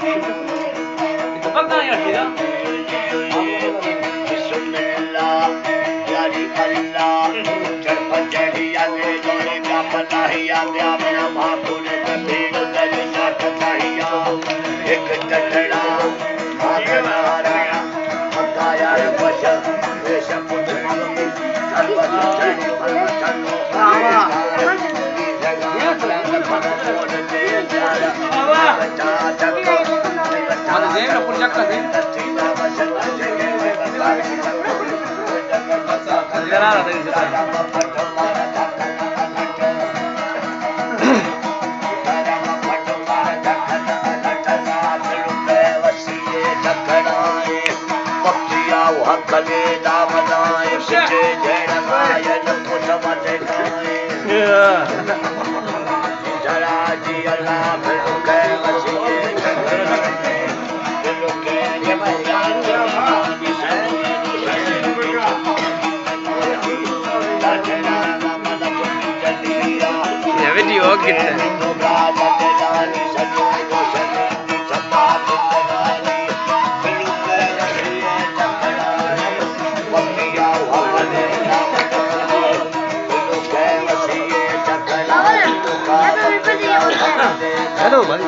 بسم اللہ، یاری اللہ، چڑ پچڑی آگے دونے کا پتہ ہی آگے اپنا بھاکو نے کبھی ادھر جا پتہ ہی آ۔ ایک ٹٹڑا، آگے نارا، پکا یار بشر، پیشہ پتڑی، سر بسر چڑی، پر چنو، یہ ویڈیو کتنے؟ ہیلو بھائی۔